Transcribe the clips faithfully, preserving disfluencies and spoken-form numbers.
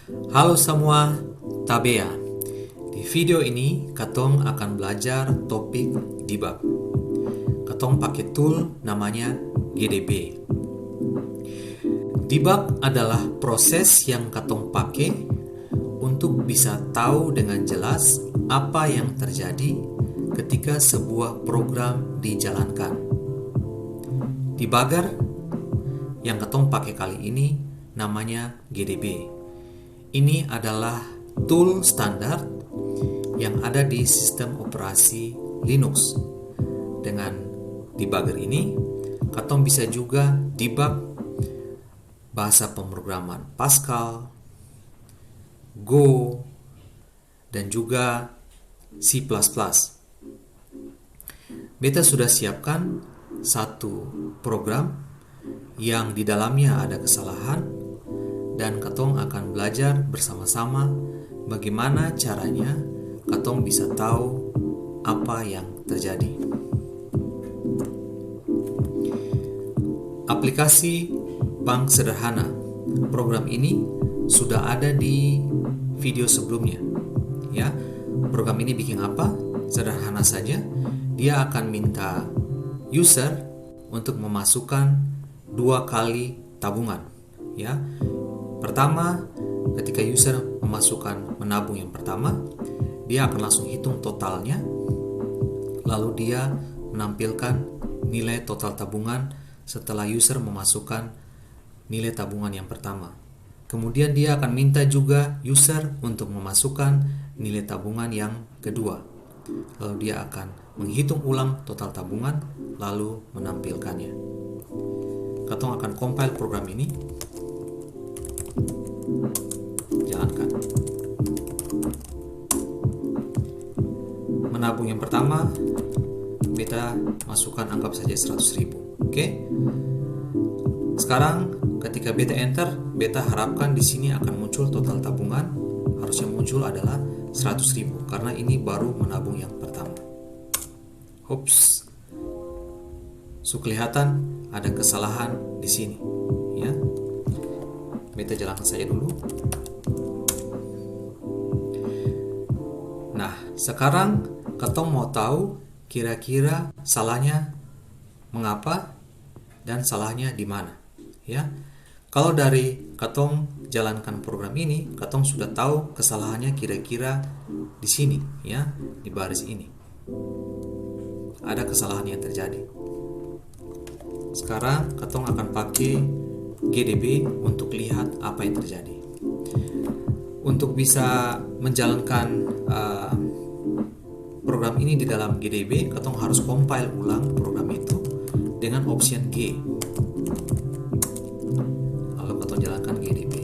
Halo samua, tabea. Di video ini katong akan belajar topik debug. Katong pake tool namanya G D B. Debug adalah proses yang katong pake untuk bisa tahu dengan jelas apa yang terjadi ketika sebuah program dijalankan. Debugger yang katong pake kali ini namanya G D B. Ini adalah tool standar yang ada di sistem operasi Linux. Dengan debugger ini, katong bisa juga debug bahasa pemrograman Pascal, Go, dan juga C plus plus. Beta sudah siapkan satu program yang di dalamnya ada kesalahan, dan katong akan belajar bersama-sama bagaimana caranya katong bisa tahu apa yang terjadi. Aplikasi bank sederhana. Program ini sudah ada di video sebelumnya. Ya, program ini bikin apa? Sederhana saja, dia akan minta user untuk memasukkan dua kali tabungan. Ya, pertama, ketika user memasukkan, menabung yang pertama, dia akan langsung hitung totalnya, lalu dia menampilkan nilai total tabungan setelah user memasukkan nilai tabungan yang pertama. Kemudian dia akan minta juga user untuk memasukkan nilai tabungan yang kedua. Lalu dia akan menghitung ulang total tabungan, lalu menampilkannya. Katong akan compile program ini. Jalankan. Menabung yang pertama, beta masukkan anggap saja seratus ribu. Oke. Sekarang ketika beta enter, beta harapkan di sini akan muncul total tabungan. Harusnya muncul adalah seratus ribu karena ini baru menabung yang pertama. Hups. Su kelihatan ada kesalahan di sini, ya. Beta jalankan saja dulu. Nah, sekarang katong mau tahu kira-kira salahnya mengapa dan salahnya di mana, ya. Kalau dari katong jalankan program ini, katong sudah tahu kesalahannya kira-kira di sini, ya, di baris ini. Ada kesalahan yang terjadi. Sekarang katong akan pakai G D B untuk lihat apa yang terjadi. Untuk bisa menjalankan, eh, program ini di dalam G D B, katong harus compile ulang program itu dengan option G. Lalu katong jalankan G D B.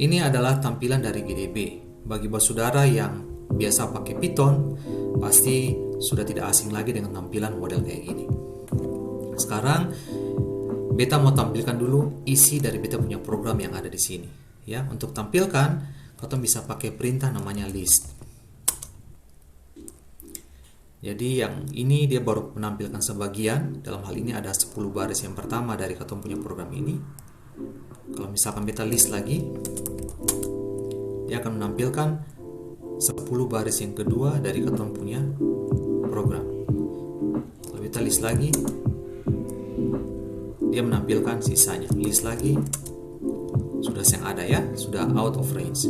Ini adalah tampilan dari G D B. Bagi basudara yang biasa pakai Python, pasti sudah tidak asing lagi dengan tampilan model kayak gini. Sekarang, beta mau tampilkan dulu isi dari beta punya program yang ada di sini. Ya, untuk tampilkan, katong bisa pakai perintah namanya list. Jadi, yang ini dia baru menampilkan sebagian. Dalam hal ini ada sepuluh baris yang pertama dari katong punya program ini. Kalau misalkan beta list lagi, dia akan menampilkan sepuluh baris yang kedua dari katong punya program. Kalau beta list lagi, dia menampilkan sisanya. List lagi, sudah seng ada ya, sudah out of range.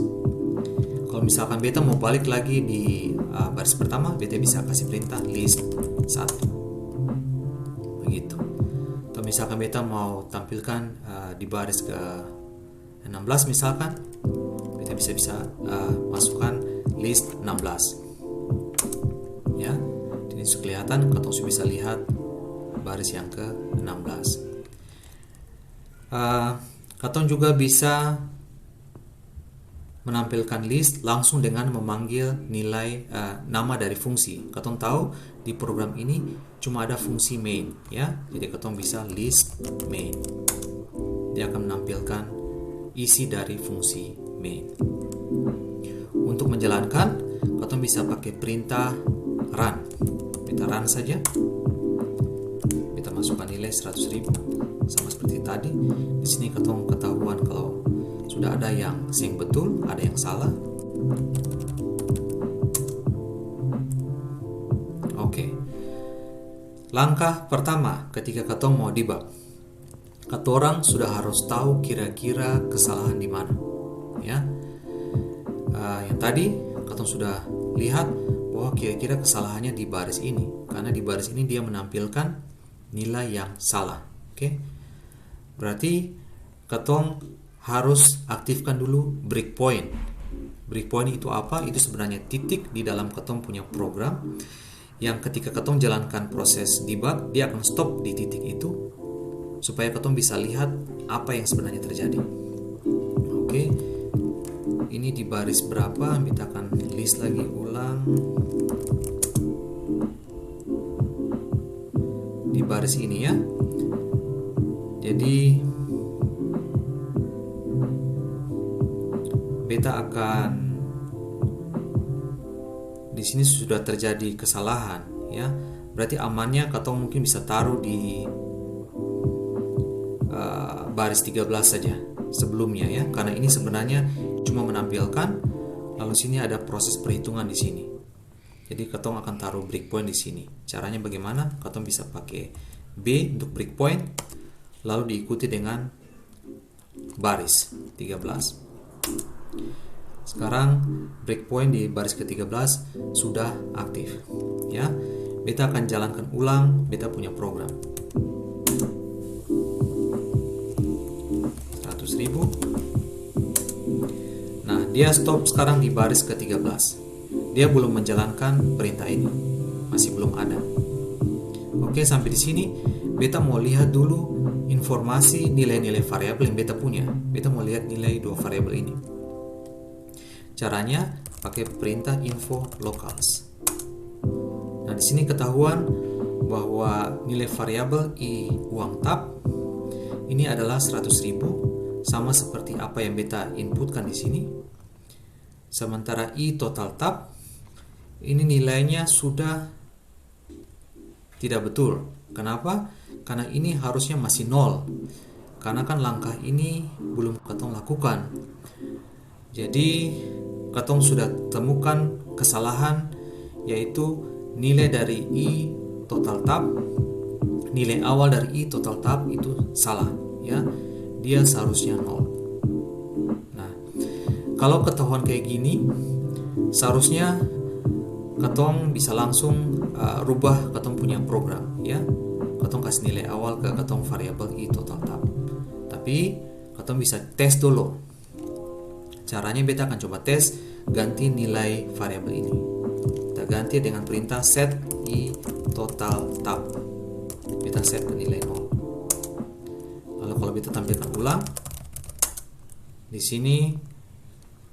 Kalau misalkan beta mau balik lagi di, uh, baris pertama, beta bisa kasih perintah list satu. Begitu. Atau misalkan beta mau tampilkan, uh, di baris ke enam belas misalkan, beta bisa, bisa, uh, masukkan list enam belas. Ya, ini su kelihatan, katong su bisa lihat baris yang ke enam belas. Uh, katong juga bisa menampilkan list langsung dengan memanggil nilai, eh, nama dari fungsi. Katong tahu di program ini cuma ada fungsi main, ya. Jadi katong bisa list main. Dia akan menampilkan isi dari fungsi main. Untuk menjalankan, katong bisa pakai perintah run. Kita run saja. Kita masukkan nilai seratus ribu. Sama seperti tadi, di sini katong ketahuan kalau sudah ada yang seng betul, ada yang salah. Oke. Langkah pertama ketika katong mau debug, katorang sudah harus tahu kira-kira kesalahan di mana, ya. Eh, yang tadi katong sudah lihat bahwa kira-kira kesalahannya di baris ini, karena di baris ini dia menampilkan nilai yang salah. Oke, berarti katong harus aktifkan dulu breakpoint. Breakpoint itu apa? Itu sebenarnya titik di dalam katong punya program yang ketika katong jalankan proses debug, dia akan stop di titik itu supaya katong bisa lihat apa yang sebenarnya terjadi. Oke, ini di baris berapa? Kita akan list lagi ulang di baris ini, ya. Jadi, beta akan, di sini sudah terjadi kesalahan, ya. Berarti amannya katong mungkin bisa taruh di, eh, baris tiga belas saja sebelumnya, ya. Karena ini sebenarnya cuma menampilkan, lalu sini ada proses perhitungan di sini. Jadi, katong akan taruh breakpoint di sini. Caranya bagaimana? Katong bisa pakai B untuk breakpoint, lalu diikuti dengan baris tiga belas. Sekarang, breakpoint di baris ketiga belas sudah aktif. Ya, beta akan jalankan ulang beta punya program. Seratus ribu. Nah, dia stop sekarang di baris ketiga belas. Dia belum menjalankan perintah ini. Masih belum ada. Oke, sampai di sini beta mau lihat dulu informasi nilai-nilai variabel yang beta punya. Beta mau lihat nilai dua variabel ini. Caranya pakai perintah info locals. Nah, di sini ketahuan bahwa nilai variabel I uang tap ini adalah seratus ribu, sama seperti apa yang beta inputkan di sini. Sementara I total tap, ini nilainya sudah tidak betul. Kenapa? Karena ini harusnya masih nol. Karena kan langkah ini belum katong lakukan. Jadi, katong sudah temukan kesalahan, yaitu nilai dari I total tap, nilai awal dari I total tap itu salah, ya. Dia seharusnya nol. Nah, kalau ketahuan kayak gini, seharusnya katong bisa langsung, uh, rubah katong punya program, ya. Katong kasih nilai awal ke katong variabel I total tap. Tapi katong bisa tes dulu. Caranya, beta akan coba tes ganti nilai variabel ini. Kita ganti dengan perintah set I total tap. Beta set ke nilai nol. Lalu kalau beta tampilkan ulang, di sini,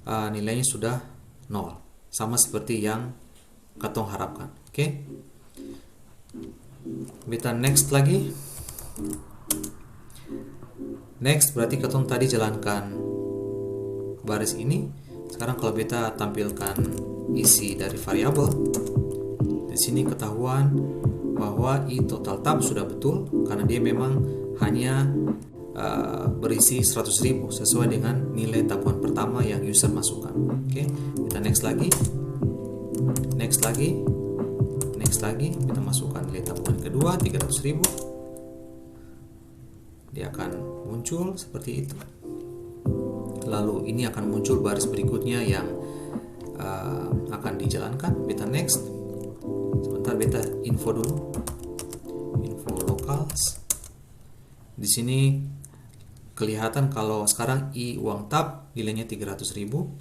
ah, nilainya sudah nol. Sama seperti yang katong harapkan. Oke. Beta next lagi. Next berarti katong tadi jalankan baris ini. Sekarang kalau beta tampilkan isi dari variabel, di sini ketahuan bahwa I total tap sudah betul karena dia memang hanya, eh, berisi seratus ribu sesuai dengan nilai tabungan pertama yang user masukkan. Oke, kita next lagi. Next lagi. Next lagi, kita masukkan nilai tabungan kedua, tiga ratus ribu. Dia akan muncul seperti itu. Lalu ini akan muncul baris berikutnya yang, eh, akan dijalankan. Beta next. Sebentar, beta info dulu. Info locals. Di sini kelihatan kalau sekarang I uang tap nilainya tiga ratus ribu.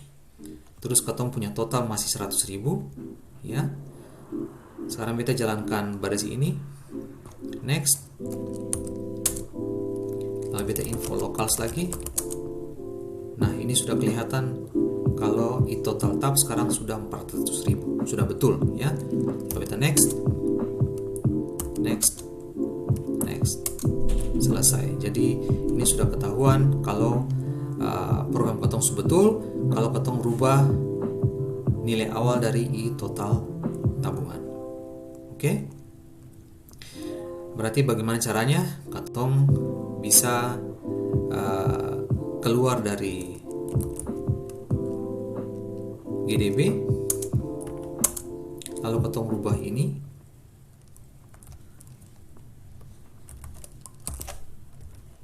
Terus katong punya total masih seratus ribu, ya. Sekarang beta jalankan baris ini. Next. Lalu beta info locals lagi. Nah, ini sudah kelihatan kalau I total tap sekarang sudah empat ratus ribu. Sudah betul, ya. Lalu beta next. Next. Next. Selesai. Jadi, ini sudah ketahuan kalau, uh, program katong su betul, kalau katong rubah nilai awal dari I total tabungan. Oke? Berarti bagaimana caranya? Katong katong bisa, eh, keluar dari G D B, lalu katong rubah ini.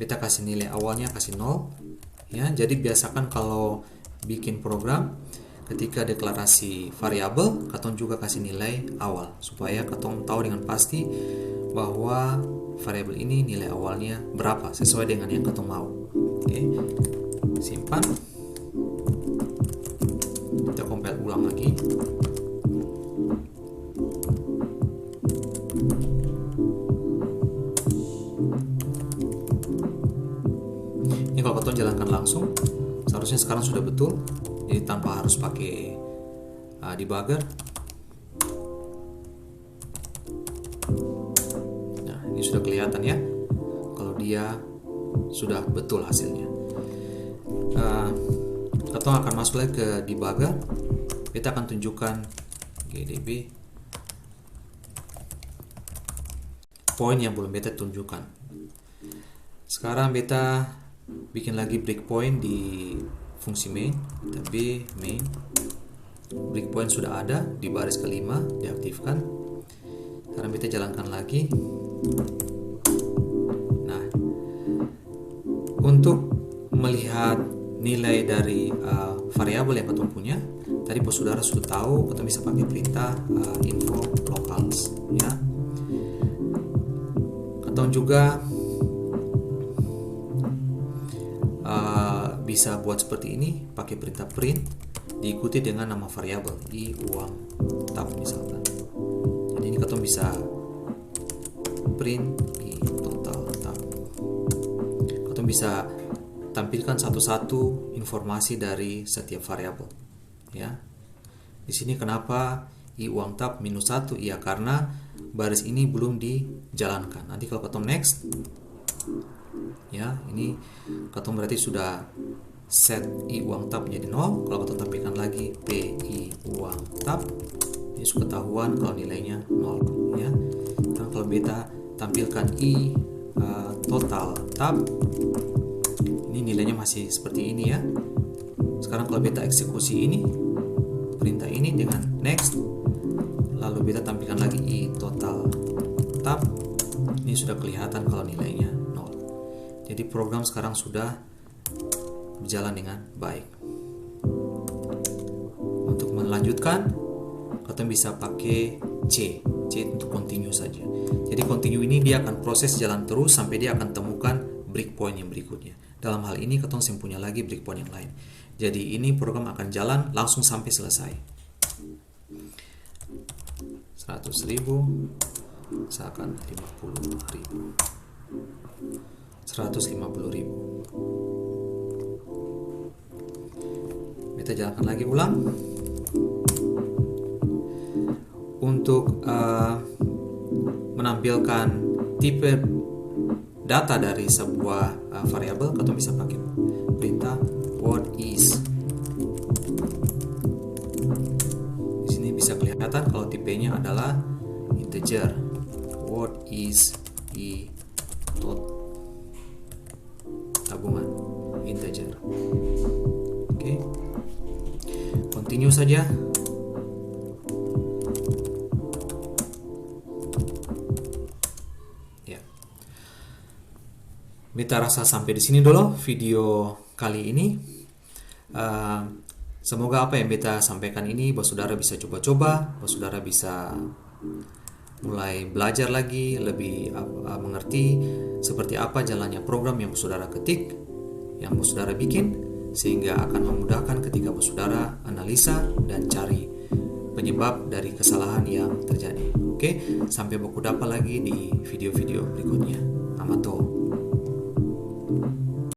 Beta kasi nilai awalnya kasi nol, ya. Jadi biasakan kalo bikin program, ketika deklarasi variabel, katong juga kasi nilai awal, supaya katong tau dengan pasti bahwa variabel ini nilai awalnya berapa, sesuai dengan yang katong mau. Oke, simpan. Kita compile ulang lagi. Ini kalau katong jalankan langsung, seharusnya sekarang sudah betul. Jadi tanpa harus pakai, uh, debugger. Nah, ini sudah kelihatan ya, kalau dia sudah betul hasilnya. Uh, katong akan masuk lagi ke debugger. Kita akan tunjukkan G D B. Poin yang belum beta tunjukkan. Sekarang beta bikin lagi breakpoint di fungsi main, beta B main. Breakpoint sudah ada di baris kelima, diaktifkan. Sekarang beta jalankan lagi. Nah, untuk melihat nilai dari, uh, variabel yang katong punya, tadi basudara su tau, katong bisa pake perintah, uh, info locals, ya. Katong juga, uh, bisa buat seperti ini, pake perintah print, diikuti dengan nama variabel, i uang tab misalkan. Jadi ini katong bisa print i total tab. Katong bisa tampilkan satu-satu informasi dari setiap variabel, ya. Di sini kenapa i uang tab minus satu? Iya, karena baris ini belum dijalankan. Nanti kalau katong next, ya, ini katong berarti sudah set i uang tab menjadi nol. Kalau katong tampilkan lagi p i uang tab, ini su ketahuan kalau nilainya nol, ya. Sekarang kalau beta tampilkan i, eh, total tab, ini nilainya masih seperti ini, ya. Sekarang kalau beta eksekusi ini, perintah ini dengan next, lalu beta tampilkan lagi i total tab, ini sudah kelihatan kalau nilainya nol. Jadi program sekarang sudah berjalan dengan baik. Untuk melanjutkan, katong bisa pake C. C untuk continue saja. Jadi continue ini dia akan proses jalan terus sampai dia akan temukan breakpoint yang berikutnya. Dalam hal ini, katong seng punya lagi breakpoint yang lain. Jadi ini program akan jalan langsung sampai selesai. Seratus ribu, misalkan lima puluh ribu. Seratus lima puluh ribu. Beta jalankan lagi ulang. Untuk, eh, menampilkan tipe data dari sebuah, eh, variabel, katong bisa pake perintah what is. Di sini bisa kelihatan kalau tipenya adalah integer. What is i tot tabungan integer. Oke. Continue saja. Ya. Beta rasa sampe di sini dolo video kali ini. Eh, semoga apa yang beta sampaikan ini, basudara bisa coba-coba, basudara bisa mulai belajar lagi, lebih, ap-, a, mengerti seperti apa jalannya program yang basudara ketik, yang basudara bikin, sehingga akan memudahkan ketika basudara analisa dan cari penyebab dari kesalahan yang terjadi. Oke, sampai baku dapa lagi di video-video berikutnya. Amato.